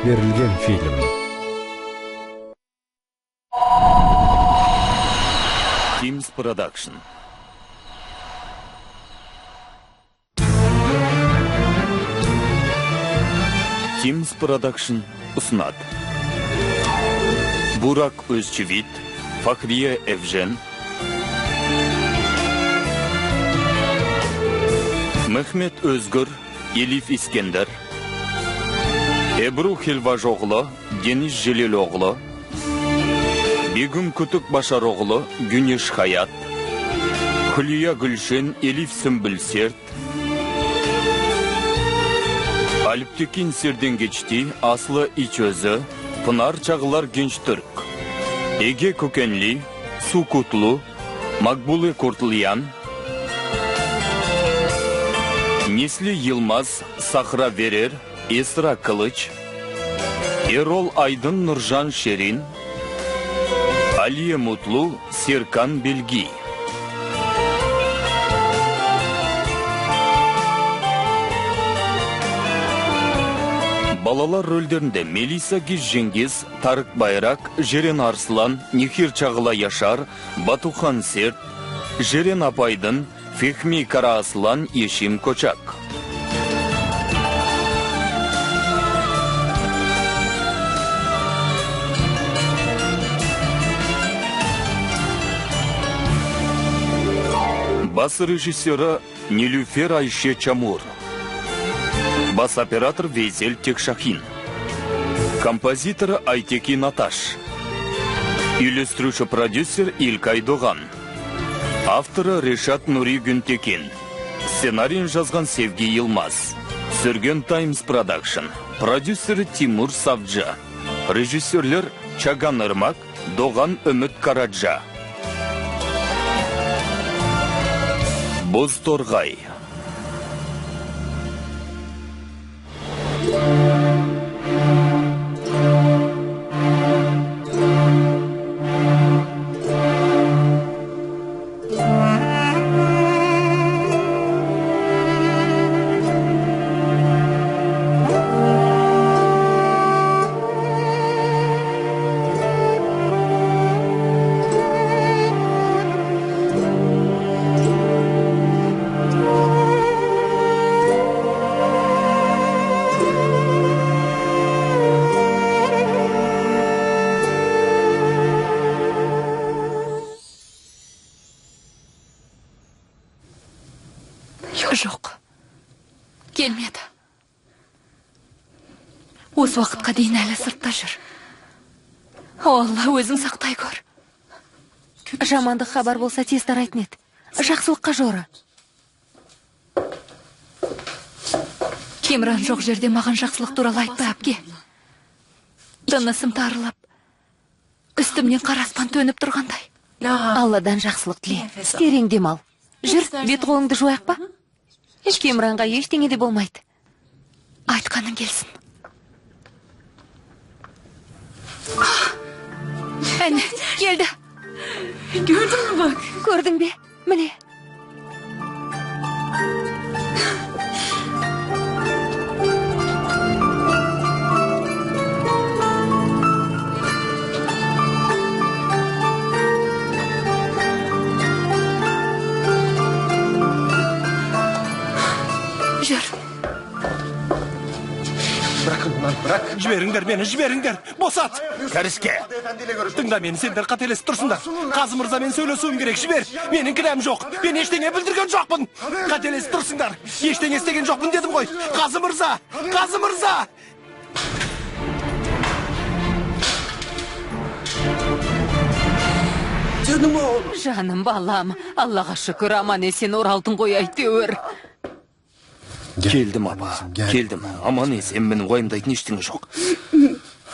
Берілген фильм. Teams Production. Teams Production ұсынады. Burak Özçivit, Fahriye Evjen, Mehmet Özgür, Elif İskender, Ebru Helvacıoğlu, Deniz Jeliloğlu, Begüm Kütük Başaroğlu, Güneş Hayat, Hülya Gülşen, Elif Sümbül Sert, Alptekin Serdengeçti, Aslı İçözü, Pınar Çağlar Gençtürk, Ege Kökenli, Su Kutlu, Makbule Kurtlayan, Nesli Yılmaz, Sahra Verer, Esra Kılıç, Erol Aydın Nurjan Şerin, Aliye Mutlu, Serkan Bilgi. Балалар рөлдерінде Мелиса Гизженгиз, Тарык Байрак, Жерен Арслан, Нехир Чағла Яшар, Батухан Серт, Жерен Апайдын, Фехми Карааслан, Ешим Кочак. Бас режиссері Нилюфер Айше Чамур. Бас оператор Вейзель Текшахин. Композитор Айтеки Наташ. Үйлестіруші продюсер Илкай Доған. Авторы Решат Нури Гүнтекин. Сценарийін жазған Севги Йылмаз. Сүрген Таймс Продакшн. Продюсері Тимур Савджа. Режиссерлер Чаган Ирмак, Доған Үміт Караджа. Бозторғай. Жоқ, келмеді. Осы уақытқа дейін әлі сыртта жүр. О, Алла, өзің сақтай көр. Жамандық хабар болса тез тарайтын еді. Жақсылыққа жоры. Кемран жоқ жерде маған жақсылық туралы айтпа, әпке. Тынысым тарылып, үстімнен қара аспан төніп тұрғандай. Алладан жақсылық тіле. Терең дем ал. Жүр, бет қолыңды жуайық па? Кемранға ештеңе де болмайды. Айтқаның келсін. Әне, келді. Gördün mü bak? Көрдің бе? Міне. Жүр. Bırak. Жіберіңдер мені, жіберіңдер. Босат. Кәріске. Тыңда мені, сендер қателесіп тұрсыңдар. Қазы мырзамен сөйлесуім керек, жібер. Менің кінәм жоқ. Мен ештеңе білдірген жоқпын. Қателесіп тұрсыңдар. Ештеңе істеген жоқпын дедім ғой. Қазы мырза, Қазы мырза. Жаным балам, Аллаға шүкір, аман есен оралдың ғой әйтеуір. Келдім, апа, келдім. Аман есенмін, уайымдайтын ештеңе жоқ.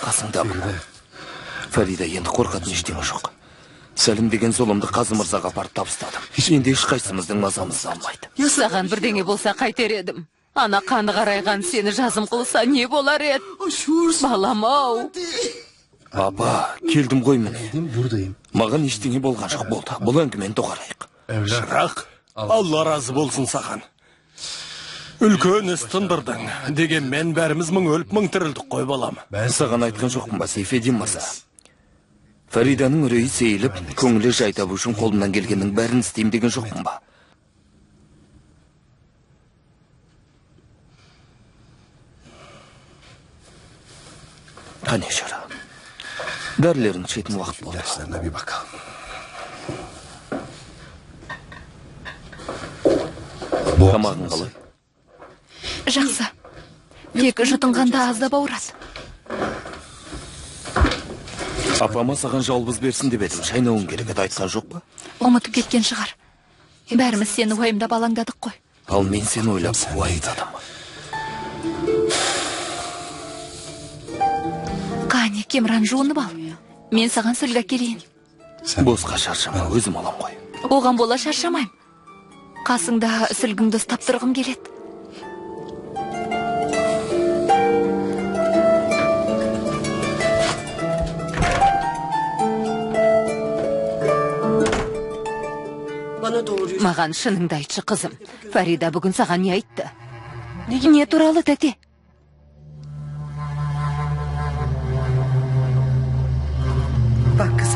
Қасыңдамын. Фарида, енді қорқатын ештеңе жоқ. Сәлім деген зұлымды Қазы мырзаға апарып табыстадым. Енді ешқайсымыздың мазамызды алмайды. Саған бірдеңе болса қайтер едім. Ана қаны қарайған сені жазым қылса не болар еді? Балам ау. Апа, келдім ғой міне. Маған ештеңе болған жоқ болды. Бұл әңгімені доғарайық. Шырақ, Алла разы болсын саған. Үлкен іс тындырдың. Дегенмен бәріміз мың өліп мың тірілдік қой, балам. Саған айтқан жоқпын ба, Сейфеддин мырза? Фариданың үрейі сейіліп, көңілі жай табу үшін қолымнан келгеннің бәрін істеймін деген жоқпын ба? Қане жүр. Дәрілерін ішетін уақыт болды. Тамағың қалай? Жақсы. Тек жұтынғанда аздап ауырады. Апама саған жалбыз берсін деп едім. Шайнауың керек еді, айтқан жоқ па? Ұмытып кеткен шығар. Бәріміз сені уайымдап алаңдадық қой. Ал мен сені ойлап уайымдадым. Қане, Кемран, жуынып ал. Мен саған сүлгі әкелейін. Босқа шаршама, өзім алам ғой. Оған бола шаршамаймын. Қасыңда сүлгіңді ұстап тұрғым келеді. Маған шыныңды айтшы, қызым. Фарида бүгін саған не айтты? Не туралы, тәте?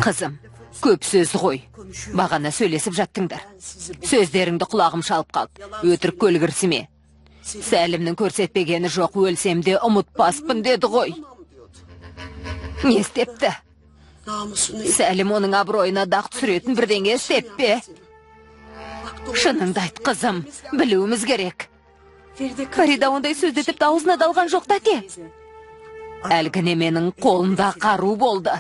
Қызым, көп сөз ғой. Бағана сөйлесіп жаттыңдар. Сөздеріңді құлағым шалып қалды. Өтірік көлгірсіме. Сәлімнің көрсетпегені жоқ, өлсем де ұмытпаспын деді ғой. Не істепті? Сәлім оның абыройына дақ түсіретін бірдеңе істеп пе? Шыныңды айт, қызым, білуіміз керек. Фарида ондай сөзді тіпті аузына да алған жоқ, тәте. Әлгі неменің қолында қару болды.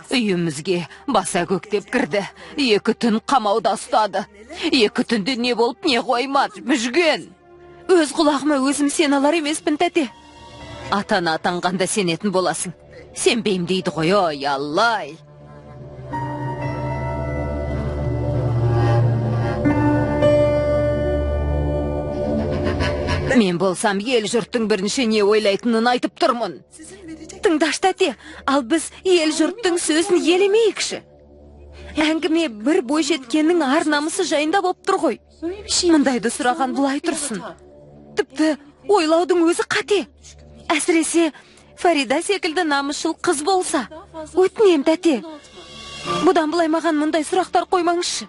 Үйімізге баса көктеп кірді. 2 түн қамауда ұстады. 2 түнде не болып не қоймады, мүжген. Өз құлағыма өзім сен алар емеспін, тәте. Атана атанғанда сенетін боласың. Сенбеймін дейді ғой, ой, аллай. Мен болсам ел жұрттың бірінші не ойлайтынын айтып тұрмын. Тыңдашы, тәте, ал біз ел жұрттың сөзін елемейікші. Әңгіме бір бойжеткеннің ар намысы жайында болып тұр ғой. Мұндайды сұраған былай тұрсын. Тіпті ойлаудың өзі қате. Әсіресе Фарида секілді намысшыл қыз болса. Өтінем, тәте. Бұдан былай маған мұндай сұрақтар қоймаңызшы.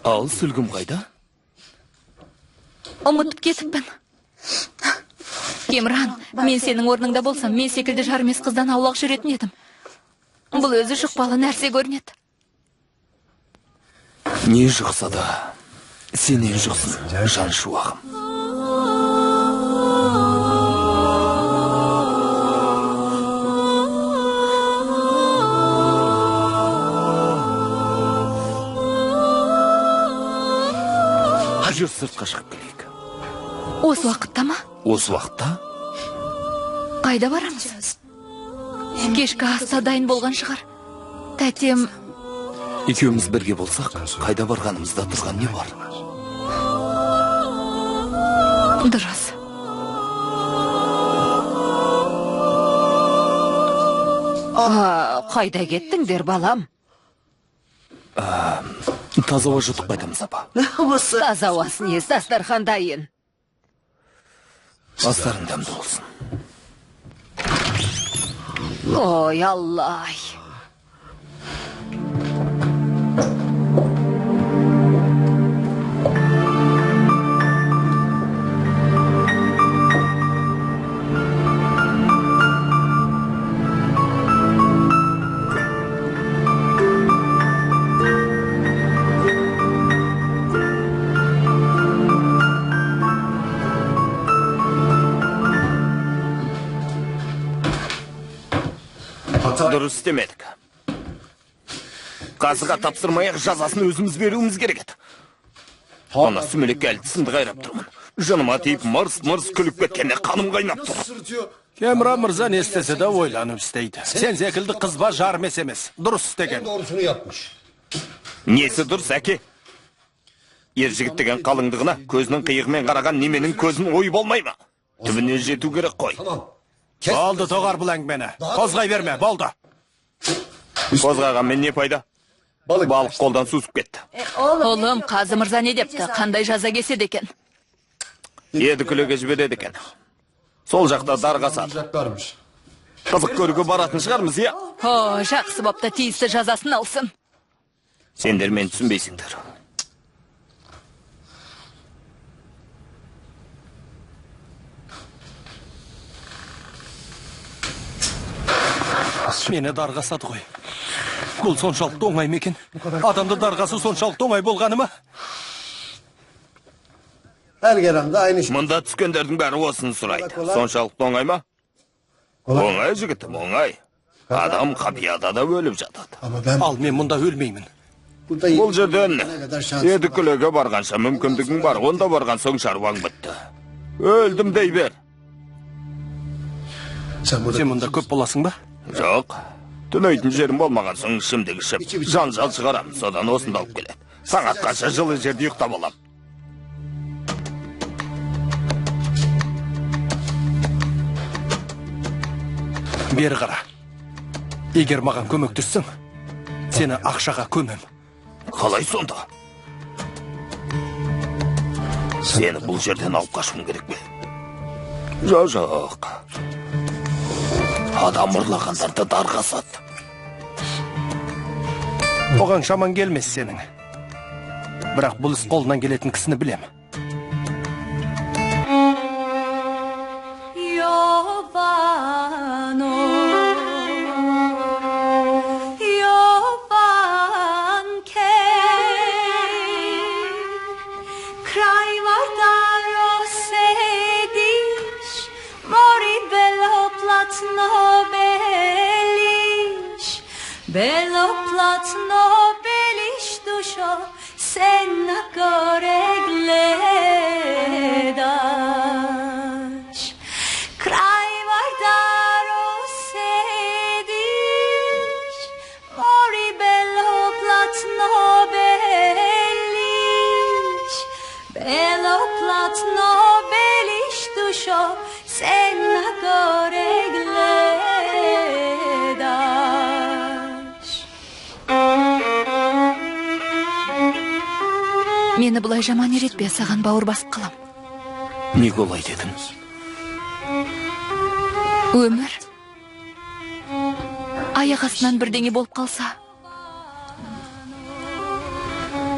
Ал сүлгім қайда? Ұмытып кетіппін. Кемран, мен сенің орныңда болсам, мен секілді жарымес қыздан аулақ жүретін едім. Бұл өзі жұқпалы нәрсе көрінеді. Не жұқса да, сенен жұқсын, жан шуағым. Жүр, сыртқа шығып келейік. Осы уақытта ма? Осы уақытта? Қайда барамыз? Кешкі аста дайын болған шығар. Тәтем... Екеуміз бірге болсақ, қайда барғанымызда тұрған не бар? Дұрыс. Қайда кеттіңдер, балам? Таза ауа жұтып қайтамыз, апа. Таза ауасы несі, дастархан дайын. Астарың дәмді болсын. Ой, Аллай. Дұрыс істемедік. Қазыға тапсырмай-ақ жазасын өзіміз беруіміз керек еді. Ана сүмелекке әлі тісімді қайрап тұрмын. Жаныма тиіп мырс-мырс күліп кеткенде қаным қайнап тұр. Кемран мырза не істесе де ойланып істейді. Сен секілді қызба жарымес емес. Дұрыс істеген. Несі дұрыс, әке? Ер жігіт деген қалыңдығына көзінің қиығымен қараған неменің көзін ой болмай ма? Түбіне жету керек қой. Болды, тоғар бұл әңгімені. Қозғай берме, болды. Қозғағанмен не пайда? Балық қолдан сусып кетті. Ұлым, Қазы мырза не депті? Қандай жаза кеседі екен? Едікүлеге жібереді екен. Сол жақта дарға асады. Қызық көруге баратын шығармыз, иә? О, жақсы бопты, тиісті жазасын алсын. Сендер мені түсінбейсіңдер. Мені дарға асады ғой. Бұл соншалықты оңай ма екен? Адамды дарға асу соншалықты оңай болғаны ма? Мында түскендердің бәрі осыны сұрайды. Соншалықты оңай ма? Оңай, жігітім, оңай. Адам қапияда да өліп жатады. Ал мен мұнда өлмеймін. Бұл жерден Едікүлеге барғанша мүмкіндігің бар. Онда барған соң шаруаң бітті. Өлдім дей бер. Сен мұнда көп боласың ба? Жоқ. Түнейтін жерім болмаған соң ішімдік ішіп, жанжал шығарам. Содан осында алып келеді. Таң атқанша жылы жерде ұйықтап алам. Бері қара. Егер маған көмектессең, сені ақшаға көмем. Қалай сонда? Сені бұл жерден алып қашуым керек пе? Жоқ, жоқ. Адам ұрлағандарды дарға асады. Оған шаман келмес сенің. Бірақ бұл іс қолынан келетін кісіні білем. Белоплатно белиш душо, се нагоре гледаш. Край Вардаро седиш, мори белоплатно белиш. Белоплатно белиш душо, се нагоре гледаш. Мені бұлай жаман еретпе, саған бауыр басып қалам. Неге олай дедің? Өмір аяқ астынан бірдеңе болып қалса,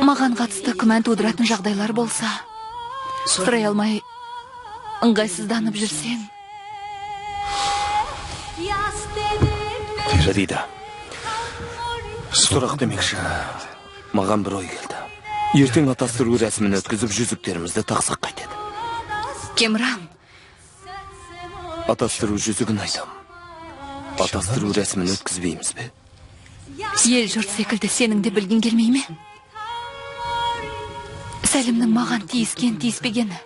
маған қатысты күмән тудыратын жағдайлар болса, сұрай алмай ыңғайсызданып жүрсең. Фарида, сұрақ демекші, маған бір ой келді. Ертең атастыру рәсімін өткізіп, жүзіктерімізді тақсақ қайтеді. Кемран. Атастыру жүзігін айтам. Атастыру рәсімін өткізбейміз бе? Ел жұрт секілді сенің де білгің келмей ме? Сәлімнің маған тиіскен тиіспегені.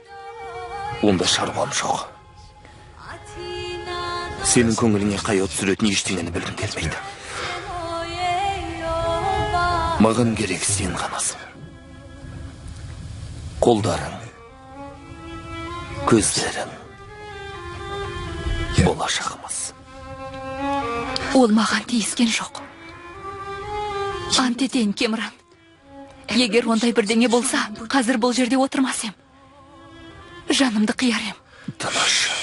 Онда шаруам жоқ. Сенің көңіліңе қаяу түсіретін ештеңені білгім келмейді. Маған керек сен ғанасың. Қолдарың, көздерің, болашағымыз. Ол маған тиіскен жоқ. Ант етейін, Кемран. Егер ондай бірдеңе болса, қазір бұл жерде отырмас ем. Жанымды қияр ем. Тыныш.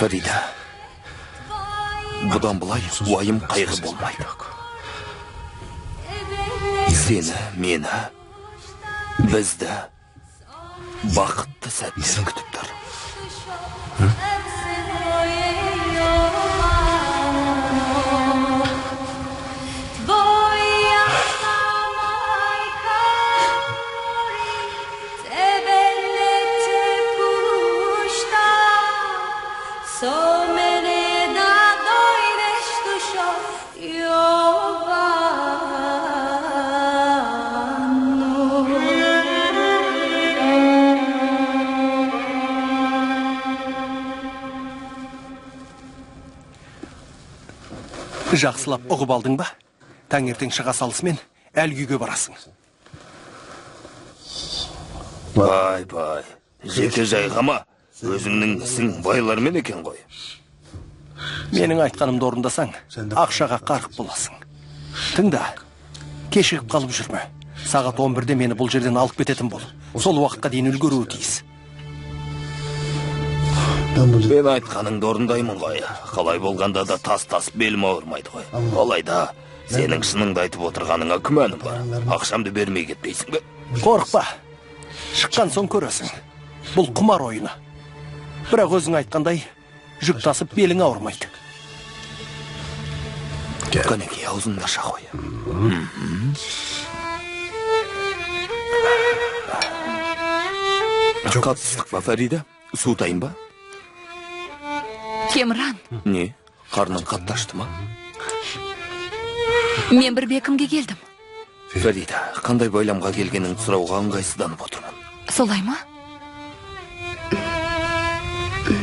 Фарида, бұдан былай уайым қайғы болмайды. Сені, мені, бізді бақытты сәттер күтіп тұр. Жақсылап ұғып алдың ба? Таңертең шыға салысымен әлгі үйге барасың. Бай, бай. Жеке жайға ма? Өзіңнің ісің байлармен екен ғой. Менің айтқанымды орындасаң, ақшаға қарық боласың. Тыңда, кешігіп қалып жүрме. Сағат 11-де мені бұл жерден алып кететін бол. Сол уақытқа дейін үлгеруі тиіс. Мен айтқаныңды орындаймын ғой. Қалай болғанда да тас-тас белім ауырмайды ғой. Алайда сенің шыныңды айтып отырғаныңа күмәнім бар. Ақшамды бермей кетпейсің бе? Қорықпа. Шыққан соң көресің. Бұл құмар ойыны. Бірақ өзің айтқандай, жүк тасып белің ауырмайды. Қанекей, аузыңды аша қой. Қатты ыстық па, Фарида? Суытайын ба? Кемран. Не? Қарның қатты ашты ма? Мен бір бекімге келдім. Фарида, қандай байламға келгеніңді сұрауға ыңғайсызданып отырмын. Солай ма?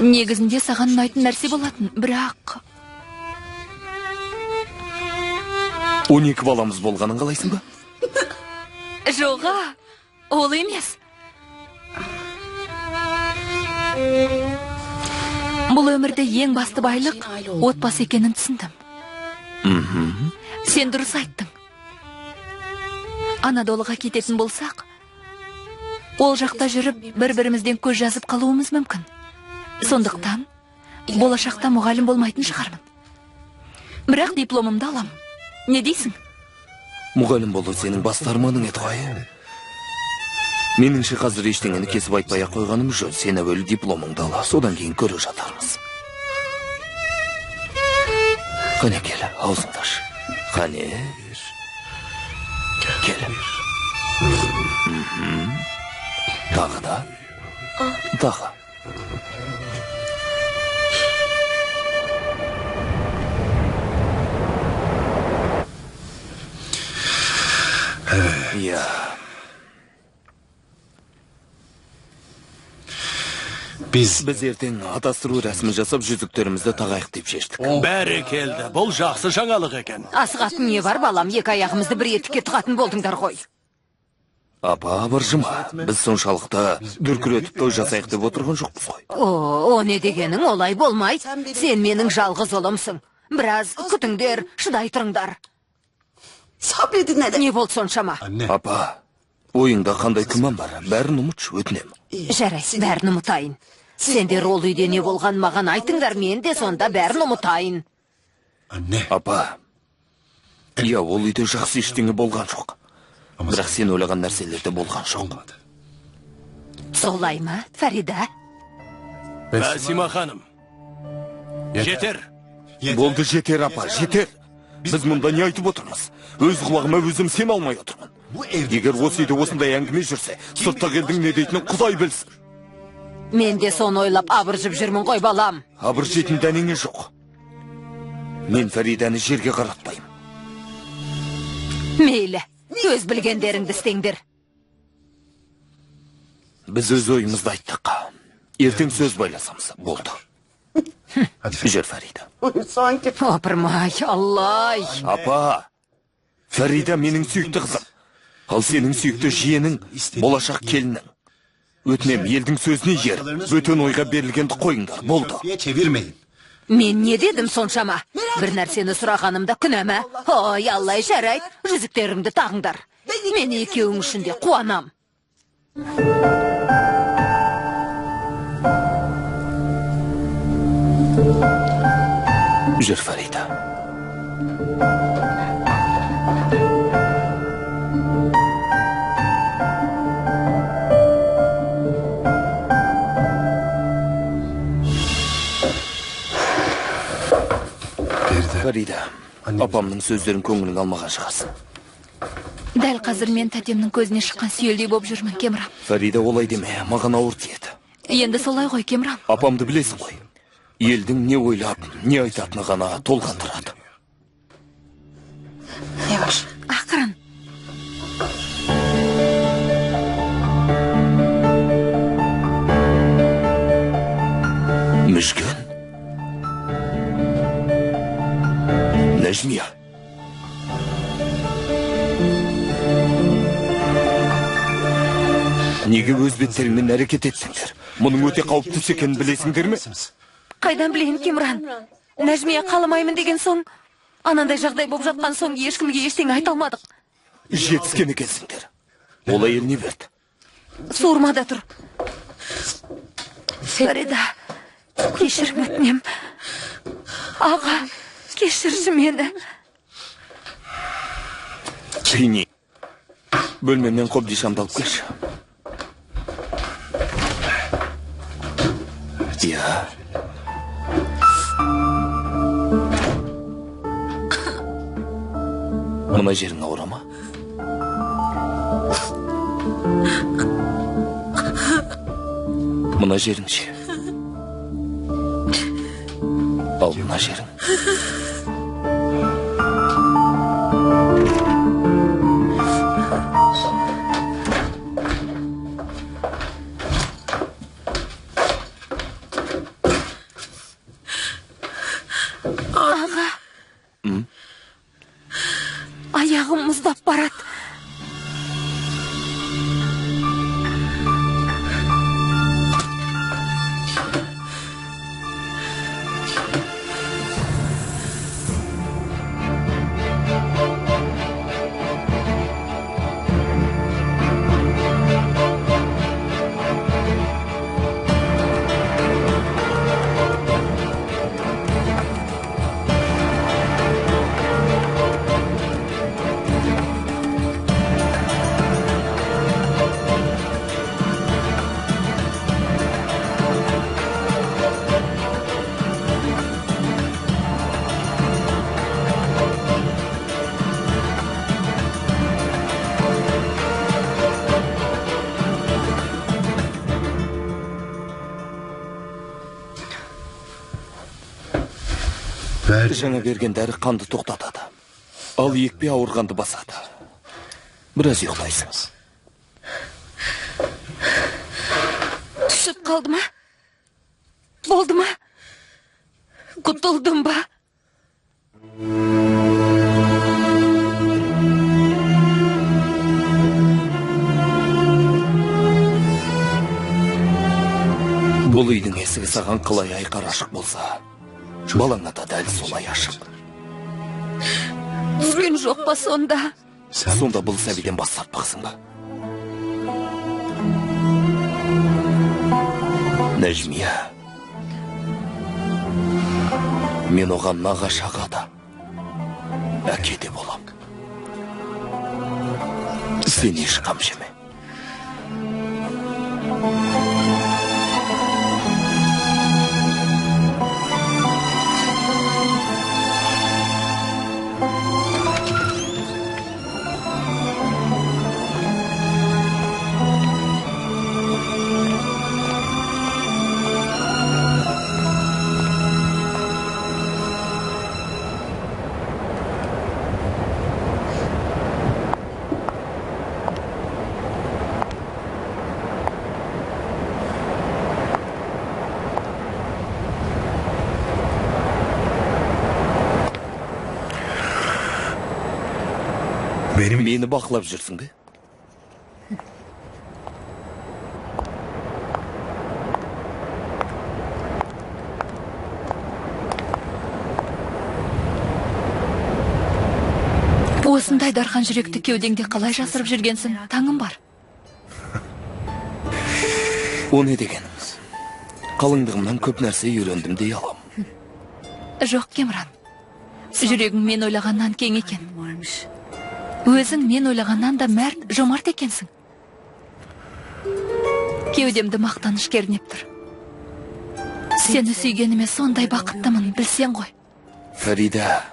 Негізінде саған ұнайтын нәрсе болатын, бірақ... 12 баламыз болғанын қалайсың ба? Жоға, ол емес. Бұл өмірде ең басты байлық отбасы екенін түсіндім. Сен дұрыс айттың. Анадолыға кететін болсақ, ол жақта жүріп бір-бірімізден көз жазып қалуымыз мүмкін. Сондықтан болашақта мұғалім болмайтын шығармын. Бірақ дипломымды алам. Не дейсің? Мұғалім болу сенің басты арманың еді ғой. Меніңше қазір ештеңені кесіп айтпай ақ қойғаным жөн. Сен әуелі дипломыңды ал, содан кейін көре жатармыз. Қане кел, аузыңды аш. Қане. Кел. Тағы да. Тағы. Иә. Біз ертең атастыру рәсімін жасап жүзіктерімізді тағайық деп шештік. Бәрекелді, бұл жақсы жаңалық екен. Асығатын не бар, балам, екі аяғымызды бір етікке тығатын болдыңдар ғой. Апа, абыржыма, біз соншалықты дүркіретіп той жасайық деп отырған жоқпыз ғой. О, не дегенің, олай болмайды. Сен менің жалғыз ұлымсың. Біраз күтіңдер, шыдай тұрыңдар. Не болды соншама? Апа, ойыңда қандай күмән бар? Бәрін ұмытшы, өтінем. Жарай, бәрін ұмытайын. Сендер ол үйде не болған маған айтыңдар, мен де сонда бәрін ұмытайын. Апа, иә, ол үйде жақсы ештеңе болған жоқ. Бірақ сен ойлаған нәрселерде болған жоқ. Солай ма, Фарида? Әсима ханым, жетер. Болды, жетер, апа, жетер. Біз мұнда не айтып отырмыз? Өз құлағыма өзім сене алмай отырмын. Егер осы үйде осындай әңгіме жүрсе, сырттағы елдің не дейтінін Құдай білсін. Мен де соны ойлап абыржып жүрмін ғой, балам. Абыржитын дәнеңе жоқ. Мен Фариданы жерге қаратпаймын. Мейлі, өз білгендеріңді істеңдер. Біз өз ойымызды айттық. Ертең сөз байласамыз. Болды. Жүр, Фарида. Опырмай, Аллай. Апа, Фарида менің сүйікті қызым. Ал сенің сүйікті жиенің, болашақ келінің. Өтінем, елдің сөзіне ер, бөтен ойға берілгенді қойыңдар. Болды. Мен не дедім соншама? Бір нәрсені сұрағанымда күнә ме? Ой, Аллай, жарайды, жүзіктерімді тағыңдар. Мен екеуің үшін де қуанам. Жүр, Фарида. Фарида, апамның сөздерін көңілің алмаған шығарсың. Дәл қазір мен тәтемнің көзіне шыққан сүйелдей боп жүрмін, Кемран. Фарида, олай деме, маған ауыр тиеді. Енді солай ғой, Кемран. Апамды білесің ғой. Елдің не ойлап, не айтатыны ғана толғандырады. Ақырын. Мүжген. Нәжмия. Неге өз беттеріңмен әрекет еттіңдер? Мұның өте қауіпті іс екенін білесіңдер ме? Қайдан білейін, Кемран? Нәжмия қаламаймын деген соң, анандай жағдай болып жатқан соң ешкімге ештеңе айта алмадық. Жетіскен екенсіңдер. Ол әйел не берді? Суырмада тұр. Фарида, кешірім өтінем. Аға, кешірші мені. Қине. Бөлмемнен қобдишамды алып келші. Иә. Мына жерің ауыра ма? Мына жерің ше? Ал мына жерің. Аға. Аяғым мұздап барады. Жаңа берген дәрі қанды тоқтатады. Ал екпе ауырғанды басады. Біраз ұйықтайсың. Түсіп қалды ма? Болды ма? Құтылдым ба? Бұл үйдің есігі саған қалай айқара ашық болса, балаңа да дәл солай ашық. Түскен жоқ па сонда? Сонда бұл сәбиден бас тартпақсың ба? Нәжмия, мен оған нағашы аға да, әке де болам. Сен еш қам жеме. Мені бақылап жүрсің бе? Осындай дархан жүректі кеудеңде қалай жасырып жүргенсің, таңым бар. О не дегеніңіз? Қалыңдығымнан көп нәрсе үйрендім дей алам. Жоқ, Кемран. Жүрегің мен ойлағаннан кең екен. Өзің мен ойлағаннан да мәрт, жомарт екенсің. Кеудемді мақтаныш кернеп тұр. Сені сүйгеніме сондай бақыттымын, білсең ғой. Фарида,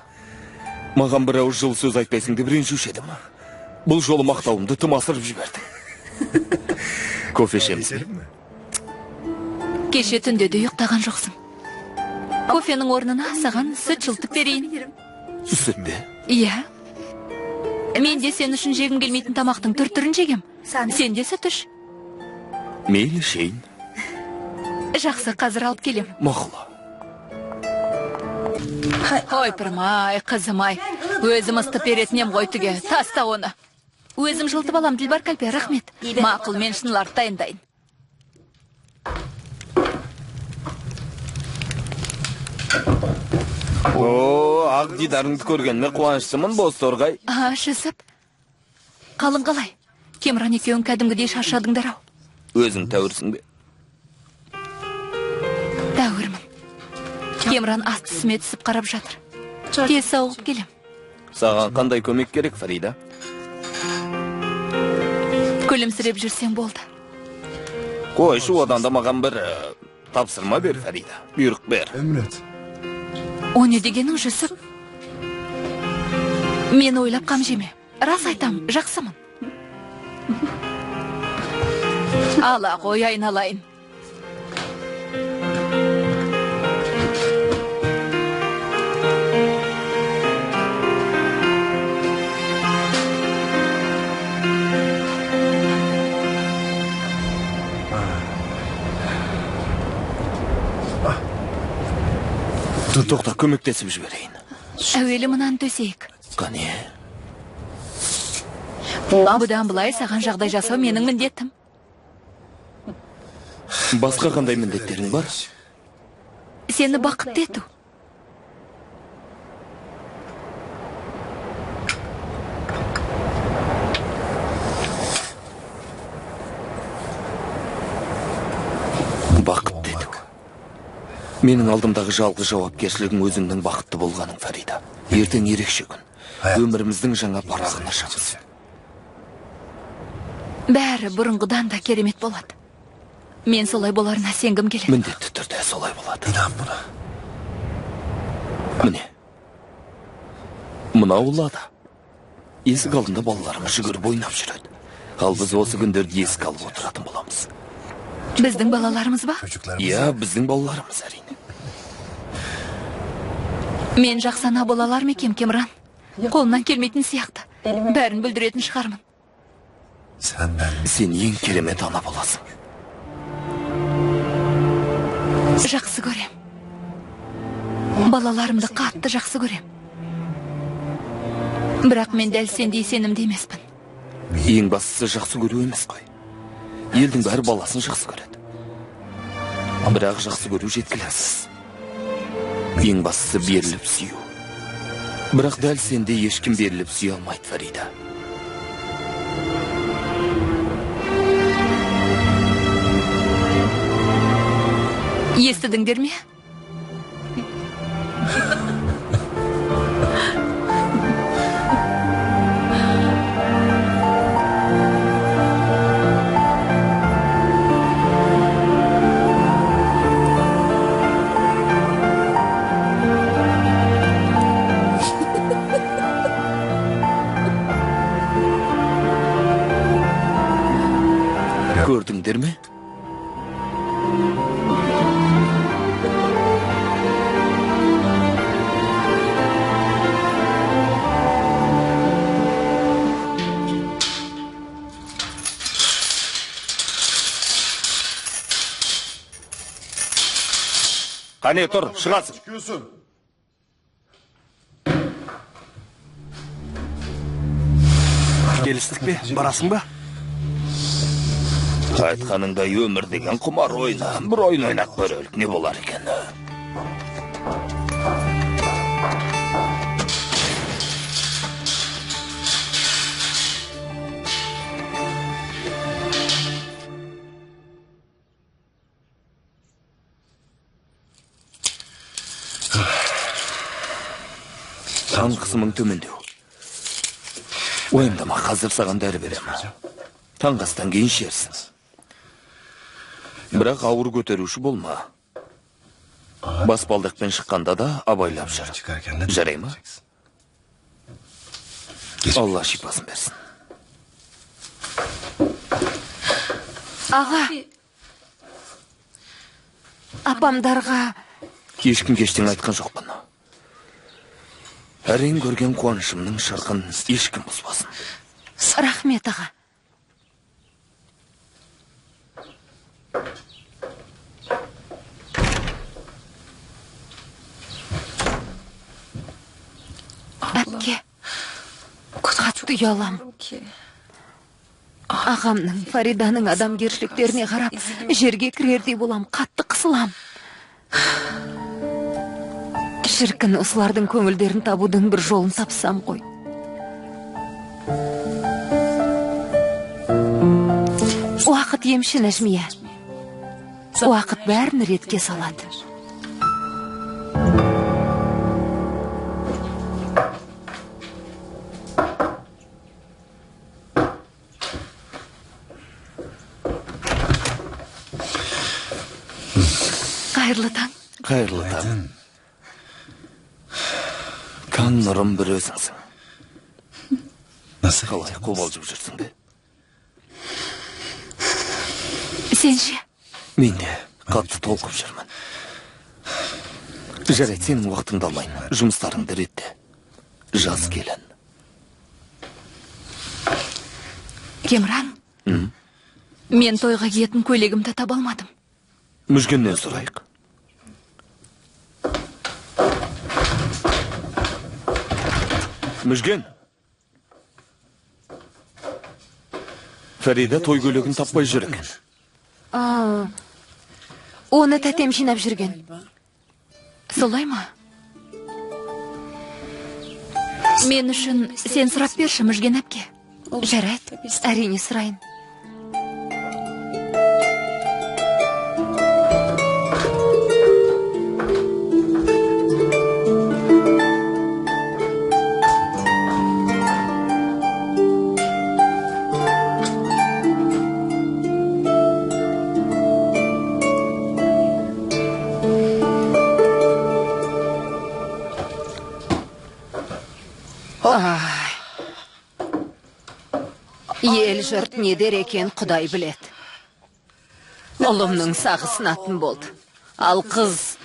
маған бір ауыз жылы сөз айтпайсың деп ренжуші едім. Бұл жолы мақтауымды тым асырып жібердің. Кофе ішеміз бе? Кеше түнде де ұйықтаған жоқсың. Кофенің орнына саған сүт жылытып берейін. Сүт пе? Иә. Мен де сен үшін жегім келмейтін тамақтың түр-түрін жегем. Сен де сүт іш. Мейлі, ішейін. Жақсы, қазір алып келем. Мақұл. Ойпырмай, қызым-ай. Өзім ыстып беретін ем ғой түге. Таста оны. Өзім жылытып алам, Дилбар Калпе, рахмет. Мақұл, мен шыныларды дайындайын. О, ақ дидарыңды көргеніме қуаныштымын, Бозторғай. А, Жүсіп, қалың қалай? Кемран екеуің кәдімгідей шаршадыңдар ау. Өзің тәуірсің бе? Тәуірмін. Кемран асты үстіме түсіп қарап жатыр. Тез сауығып келем. Саған қандай көмек керек, Фарида? Күлімсіреп жүрсең болды. Қойшы, одан да маған бір тапсырма бер, Фарида. Бұйрық бер. О, не дегенің, Жүсіп? Мен ойлап қам жеме. Рас айтам, жақсымын. Ала қой, айналайын. Тоқта, көмектесіп жіберейін. Әуелі мынаны төсейік. Қане? Бұдан былай саған жағдай жасау менің міндетім. Басқа қандай міндеттерің бар? Сені бақытты ету. Бақытты ету. Менің алдымдағы жалғыз жауапкершілігім өзіңнің бақытты болғаның, Фарида. Ертең ерекше күн. Өміріміздің жаңа парағын ашамыз. Бәрі бұрынғыдан да керемет болады. Мен солай боларына сенгім келеді. Міндетті түрде солай болады. Міне. Мынау Лада. Есік алдында балаларымыз жүгіріп ойнап жүреді. Ал біз осы күндерді еске алып отыратын боламыз. Біздің балаларымыз ба? Иә, біздің балаларымыз, әрине. Мен жақсы ана бола алар ма екем, Кемран? Қолымнан келмейтін сияқты. Бәрін бүлдіретін шығармын. Сен ең керемет ана боласың. Жақсы көрем. Балаларымды қатты жақсы көрем. Бірақ мен дәл сендей сенімді емеспін. Ең бастысы жақсы көру емес қой. Елдің бәрі баласын жақсы көреді. Бірақ жақсы көру жеткіліксіз. Ең бастысы беріліп сүю. Бірақ дәл сенде ешкім беріліп сүйе алмайды, Фарида. Естідіңдер ме? Көрдіңдер ме? Қане, тұр, шығасың. Келістік пе? Барасың ба? Айтқаныңдай өмір деген құмар ойыны. Бір ойын ойнап көрелік, не болар екен? Қан қысымың төмендеу. Уайымдама, қазір саған дәрі беремін. Таңғы астан кейін ішерсің. Бірақ ауыр көтеруші болма. Баспалдақпен шыққанда да абайлап жүр. Жарай ма? Алла шипасын берсін. Аға, апамдарға ешкімге ештеңе айтқан жоқпын. Әрең көрген қуанышымның шырқын ешкім бұзбасын. Рахмет, аға. Әпке, қатты ұялам. Ағамның, Фариданың адамгершіліктеріне қарап, жерге кірердей болам, қатты қысылам. Шіркін, осылардың көңілдерін табудың бір жолын тапсам ғой. Уақыт емші, Нәжмия. Уақыт бәрін ретке салады. Қайырлы таң. Қайырлы таң. Таң нұрым, бір өзіңсің. Қалай қобалжып жүрсің бе? Сен ше? Мен де қатты толқып жүрмін. Жарайды, сенің уақытыңды алмайын. Жұмыстарыңды ретте. Жас келін. Кемран, мен тойға киетін көйлегімді таба алмадым. Мүжгеннен сұрайық. Мүжген. Фарида той көйлегін таппай жүр екен. Оны тәтем жинап жүрген. Солай ма? Мен үшін сен сұрап берші, Мүжген әпке. Жарайды, әрине сұрайын. Ел жұрт не дер екен, Құдай біледі. Ұлымның сағы сынатын болды. Ал қыз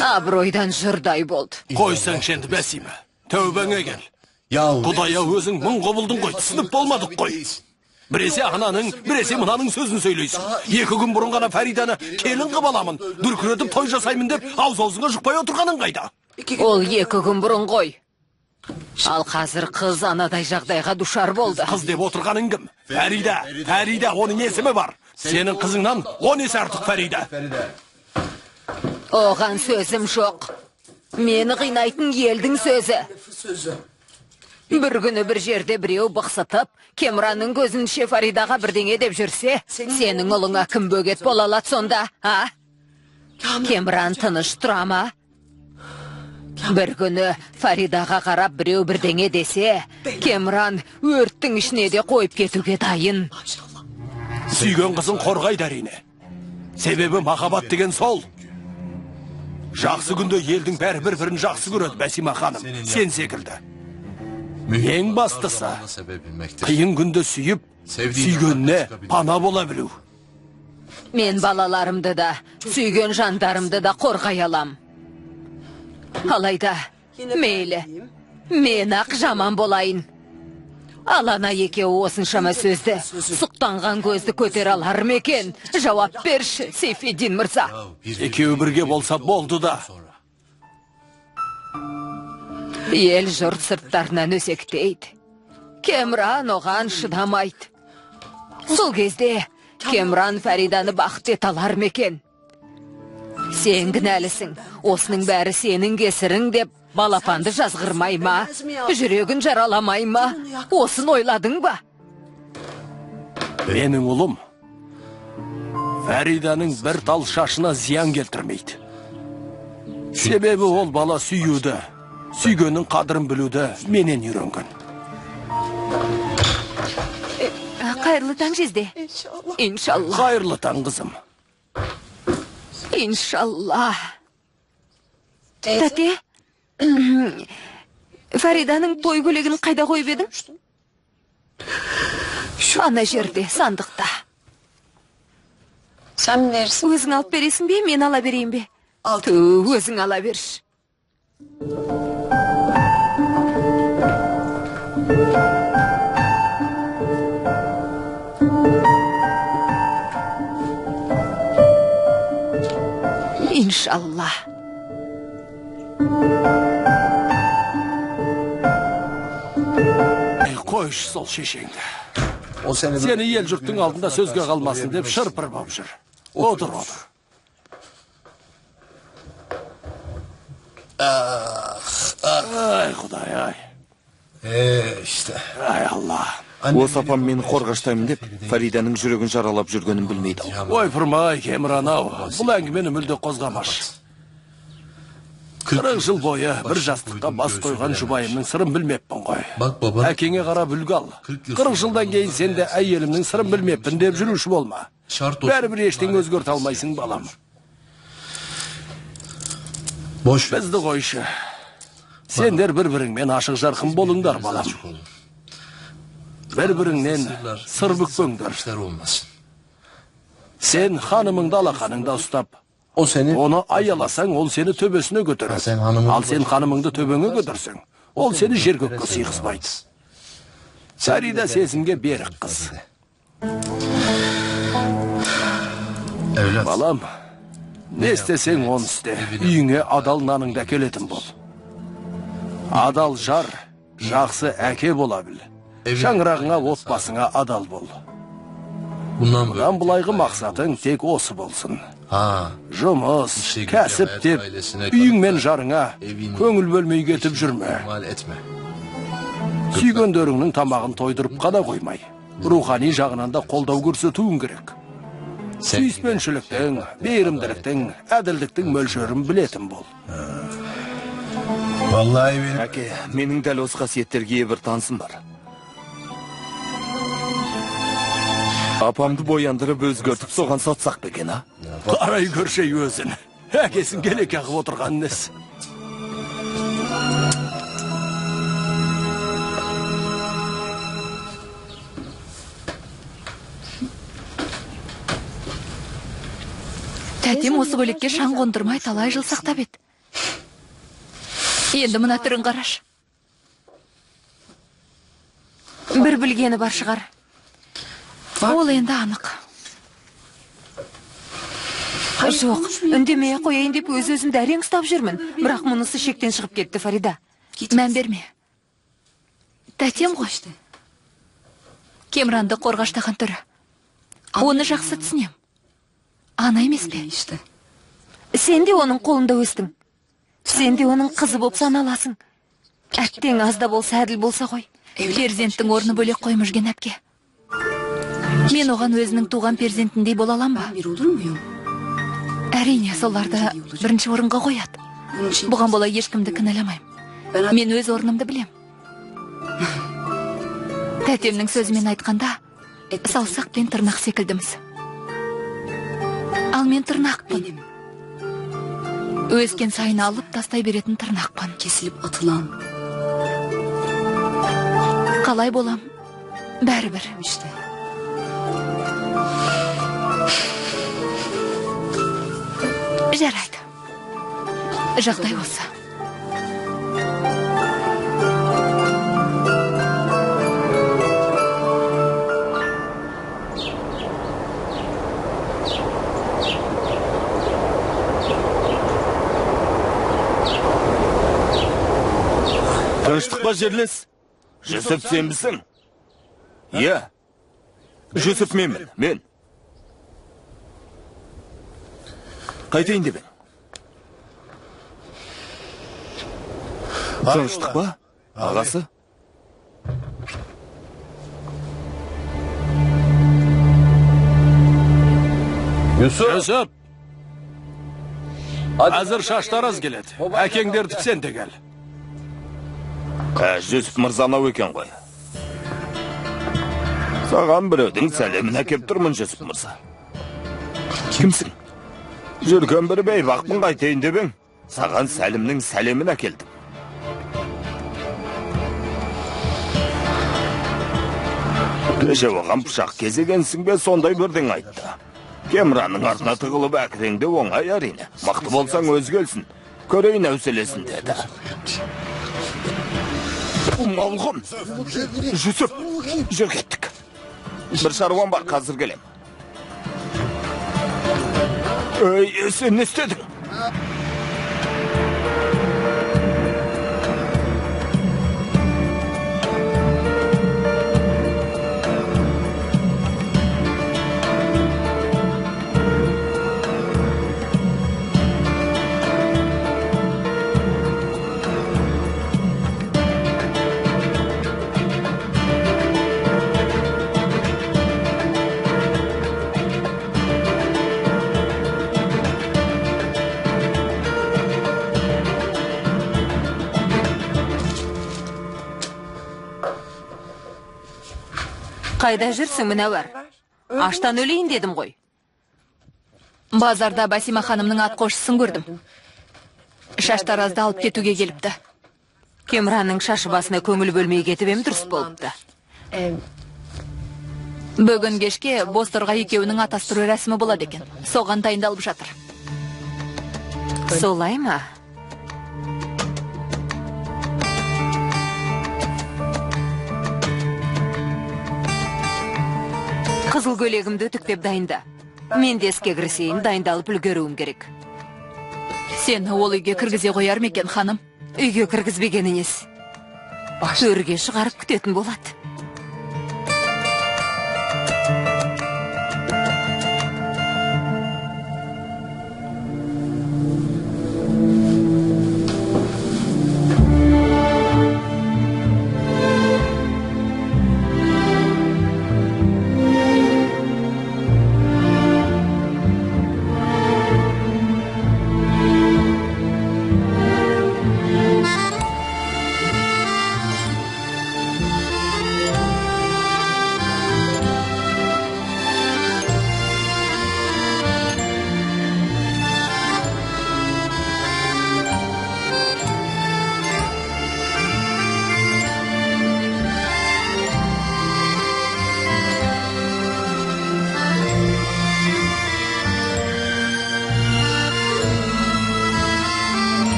абыройдан жұрдай болды. Қойсаңшы енді, Бәсима, тәубаңа кел. Құдая өзің мың құбылдың ғой, түсініп болмадық қой. Біресе ананың, біресе мынаның сөзін сөйлейсің. 2 күн бұрын ғана Фариданы келін қып аламын, дүркіретіп той жасаймын деп ауыз-аузыңа жұқпай отырғаның қайда? Ол 2 күн бұрын ғой. Ал қазір қыз анадай жағдайға душар болды. Қыз деп отырғаның кім? Фарида, Фарида, оның есімі бар. Сенің қызыңнан 10 есе артық Фарида. Оған сөзім жоқ. Мені қинайтын елдің сөзі. Бір күні бір жерде біреу бықсытып, Кемранның көзінше Фаридаға бірдеңе деп жүрсе, сенің ұлыңа кім бөгет бола алады сонда, а? Кемран тыныш тұра ма? Бір күні Фаридаға қарап біреу бірдеңе десе, Кемран өрттің ішіне де қойып кетуге дайын. Сүйген қызын қорғайды әрине. Себебі махаббат деген сол. Жақсы күнде елдің бәрі бір-бірін жақсы көреді, Бәсима ханым, сен секілді. Ең бастысы, қиын күнде сүйіп, сүйгеніне пана бола білу. Мен балаларымды да, сүйген жандарымды да қорғай алам. Алайда, мейлі, мен ақ жаман болайын. Ал ана екеуі осыншама сөзді, сұқтанған көзді көтере алар ма екен? Жауап берші, Сейфеддин мырза. Екеуі бірге болса болды да. Ел жұрт сырттарынан өсектейді. Кемран оған шыдамайды. Сол кезде Кемран Фариданы бақытты ете алар ма екен? Сен кінәлісің, осының бәрі сенің кесірің деп балапанды жазғырмай ма? Жүрегін жараламай ма? Осын ойладың ба? Менің ұлым Фариданың бір тал шашына зиян келтірмейді. Себебі ол бала сүюді, сүйгеннің қадірін білуді менен үйренген. Қайырлы таң, жезде. Иншалла. Қайырлы таң, қызым. Иншалла. Тәте, Фариданың той көйлегін қайда қойып едің? Ана жерде, сандықта. Өзің алып бересің бе, мен ала берейін бе? Ту, өзің ала берші. Иншалла. Қойшы сол шешеңді. Сені ел жұрттың алдында сөзге қалмасын деп шырпыр боп жүр. Отыр, отыр. Ай, Құдай, ай. Ай, Алла. Осы апам мені қорғаштаймын деп Фариданың жүрегін жаралап жүргенін білмейді. Ойпырмай, Кемран ау, бұл әңгімені мүлде қозғамашы. 40 жыл бойы бір жастыққа бас қойған жұбайымның сырын білмеппін ғой. Әкеңе қарап үлгі ал. 40 жылдан кейін сен де әйелімнің сырын білмеппін деп жүруші болма. Бәрібір ештеңе өзгерте алмайсың, балам. Бізді қойшы. Сендер бір-біріңмен ашық жарқын болыңдар, балам. Бір-біріңнен сыр бүкпеңдер. Сен ханымыңды алақаныңда ұстап, оны аяласаң, ол сені төбесіне көтереді. Ал сен ханымыңды төбеңе көтерсең, ол сені жер көкке сыйғызбайды. Фарида сезімге берік қыз. Балам, не істесең оны істе. Үйіңе адал наныңды әкелетін бол. Адал жар, жақсы әке бола біл. Шаңырағыңа, отбасыңа адал бол. Бұдан былайғы мақсатың тек осы болсын. Жұмыс, кәсіп деп, үйің мен жарыңа көңіл бөлмей кетіп жүрме. Сүйгендеріңнің тамағын тойдырып қана қоймай, рухани жағынан да қолдау көрсетуің керек. Сүйіспеншіліктің, мейірімділіктің, әділдіктің мөлшерін білетін бол. Әке, менің дәл осы қасиеттерге бір танысым бар. Апамды бояндырып өзгертіп соған сатсақ па екен, а? Қарай көршей өзін. Әкесін келеке қағып отырған несі. Тәтем осы көйлекке шаң қондырмай талай жыл сақтап еді. Енді мына түрін қараш. Бір білгені бар шығар. Ол енді анық. Жоқ, үндемей қояйын деп өз-өзімді әрең ұстап жүрмін. Бірақ мұнысы шектен шығып кетті, Фарида. Мән берме. Тәтем ғой. Кемранды қорғаштаған түрі. Оны жақсы түсінем. Ана емес пе? Сен де оның қолында өстің. Сен де оның қызы болып саналасың. Әттең аз да болса әділ болса ғой. Перзенттің орны бөлек қой, Мүжген әпке. Мен оған өзінің туған перзентіндей бола алам ба? Әрине, соларды бірінші орынға қояды. Бұған бола ешкімді кінәламаймын. Мен өз орнымды білем. Тәтемнің сөзімен айтқанда, саусақ пен тырнақ секілдіміз. Ал мен тырнақпын. Өскен сайын алып тастай беретін тырнақпын. Қалай болам? Бәрібір. Жарайды. Жағдай осы. Тыныштық па, жерлес? Жүсіп сенбісің? Иә. Жүсіп менмін, мен. Қайтайын деп ең. Тыныштық па, ағасы? Жүсіп! Әзір шаштараз келеді. Әкеңдерді сен де кел. Жүсіп мырза анау екен ғой. Саған біреудің сәлемін әкеп тұрмын, Жүсіп мырза. Кімсің? Жүрген бір бейбақпын, қайтайын деп ең. Саған сәлімнің сәлемін әкелдім. Кеше оған пышақ кезегенсің бе, сондай бірдеңе айтты. Кемранның артына тығылып әкіреңде оңай әрине. Мықты болсаң өзі келсін, көрейін әуселесін деді. Малғұн, Жүсіп, жүр кеттік. Бір шаруам бар, қазір келем. Ей, сен не істедің? Қайда жүрсің, Мінәуар? Аштан өлейін дедім ғой. Базарда Басима ханымның атқосшысын көрдім. Шаштаразды алып кетуге келіпті. Кемранның шашы басына көңіл бөлмей кетіп ем дұрыс болыпты. Бүгін кешке Бозторғай екеуінің атастыру рәсімі болады екен. Соған дайындалып жатыр. Солай ма? Қызыл көйлегімді үтіктеп дайында. Мен де іске кірісейін, дайындалып үлгеруім керек. Сені ол үйге кіргізе қояр ма екен, ханым? Үйге кіргізбегені несі? Төрге шығарып күтетін болады.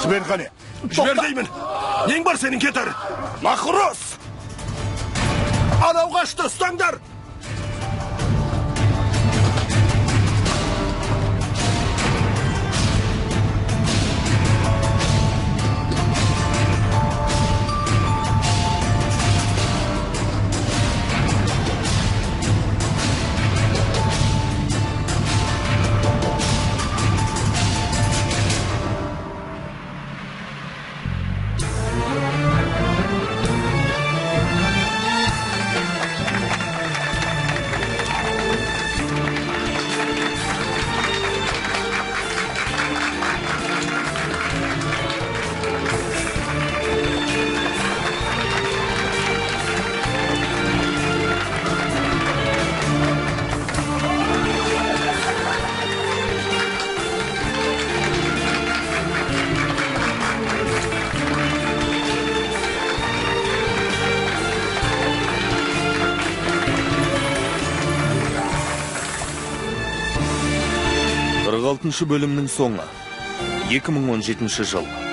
Жібер қане. Жібер деймін. Нең бар сенің, кетір? Мақұрыс! Анау қашты, ұстаңдар! Бөлімнің соңы 2017 жыл